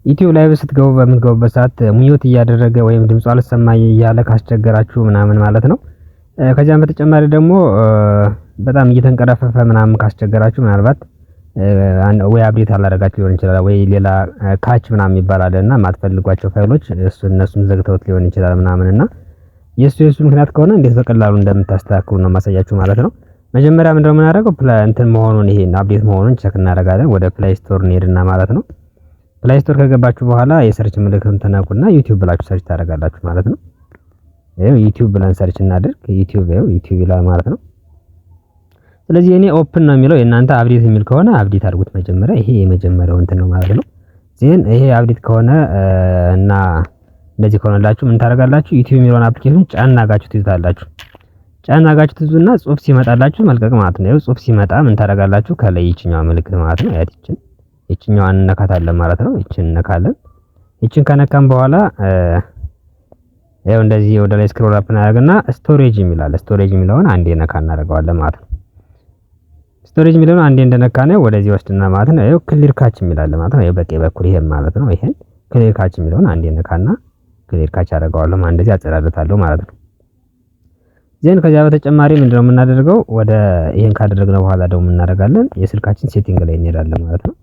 YouTube live ስትገቡ በምትገቡበት ሰዓት mute እያደረገ ወይም ድምፁ አልሰማ እያለ ካስቸገራችሁ ምናምን ማለት ነው። ከዚያም በተጨማሪ ደግሞ በጣም እየተንቀረፈፈ ምናምን ካስቸገራችሁ ምናልባት ወይ update አላደረጋችሁ ሊሆን ይችላል፣ ወይ ሌላ cache ምናምን የሚባል አለ እና የማትፈልጓቸው ፋይሎች እሱ እነሱም ዘግተውት ሊሆን ይችላል ምናምን እና የሱ ምክንያት ከሆነ እንዴት በቀላሉ እንደምታስተካክሉ ነው የማሳያችሁ ማለት ነው። መጀመሪያ ምንድነው የምናደርገው? እንትን መሆኑን ይሄን update መሆኑን check እናደርጋለን። ወደ Play Store እንሄድና ማለት ነው። Play Store ከገባችሁ በኋላ የ search ምልክቱን ትነኩና YouTube ብላችሁ search ታደርጋላችሁ ማለት ነው። ይኸው YouTube ብለን search እናድርግ። YouTube፣ ይኸው YouTube ይላል ማለት ነው። ስለዚህ እኔ open ነው የሚለው፣ የእናንተ update የሚል ከሆነ update አድርጉት መጀመሪያ። ይሄ የመጀመሪያው እንትን ነው ማለት ነው። Then ይሄ update ከሆነ እና እንደዚህ ከሆነላችሁ ምን ታደርጋላችሁ? YouTube የሚለውን application ጫን አርጋችሁ ትይዙታላችሁ። ጫን አርጋችሁ ትይዙና ጽሁፍ ሲመጣላችሁ መልቀቅ ማለት ነው። ይኸው ጽሁፍ ሲመጣ ምን ታደርጋላችሁ? ከላይ ይችኛዋ ምልክት ማለት ነው። ያት ይችን ይችኛዋን እነካታለን ማለት ነው። ይችን እነካለን። ይችን ከነካን በኋላ ይኸው እንደዚህ ወደ ላይ scroll up እናደርግና storage የሚል አለ። Storage የሚለውን አንዴ ነካ እናደርገዋለን ማለት ነው። Storage የሚለውን አንዴ እንደነካ ነው ወደዚህ ወስድና ማለት ነው። ይኸው clear cache የሚል አለ ማለት ነው። ይኸው በቀኝ በኩል ይሄን ማለት ነው። ይሄን clear cache የሚለውን አንዴ ነካና clear cache አደርገዋለሁ ማለት እንደዚህ አጸዳለታለሁ ማለት ነው። Then ከዚያ በተጨማሪ ምንድነው የምናደርገው? ወደ ይሄን ካደረግነው በኋላ ደግሞ እናደርጋለን የስልካችን setting ላይ እንሄዳለን ማለት ነው።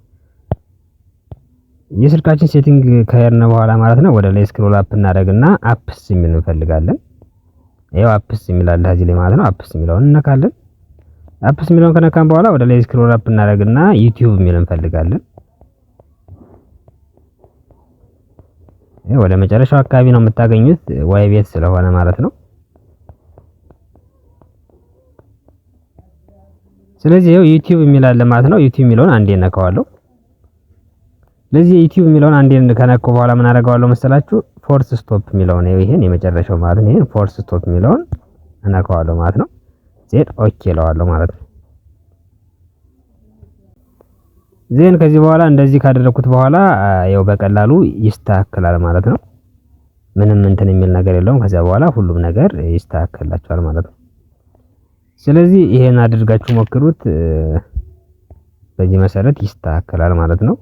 የስልካችን setting ከሄድን በኋላ ማለት ነው ወደ ላይ scroll up እናደርግና apps የሚል እንፈልጋለን። ይኸው apps የሚል አለ እዚህ ላይ ማለት ነው። Apps የሚለውን እንነካለን። Apps የሚለውን ከነካን በኋላ ወደ ላይ scroll up እናደርግና YouTube የሚል እንፈልጋለን። ይሄ ወደ መጨረሻው አካባቢ ነው የምታገኙት፣ ዋይ ቤት ስለሆነ ማለት ነው። ስለዚህ ይኸው YouTube የሚል አለ ማለት ነው። YouTube የሚለውን አንዴ እነካዋለሁ። ለዚህ YouTube የሚለውን አንዴ ከነካው በኋላ ምን አደርገዋለሁ መሰላችሁ? Force stop የሚለውን ይሄን የመጨረሻው ማለት ነው። ይሄን force stop የሚለውን እነካዋለሁ ማለት ነው። Then okay እለዋለሁ ማለት ነው። Then ከዚህ በኋላ እንደዚህ ካደረኩት በኋላ ያው በቀላሉ ይስተካከላል ማለት ነው። ምንም እንትን የሚል ነገር የለውም። ከዚያ በኋላ ሁሉም ነገር ይስተካከላችኋል ማለት ነው። ስለዚህ ይሄን አድርጋችሁ ሞክሩት። በዚህ መሰረት ይስተካከላል ማለት ነው።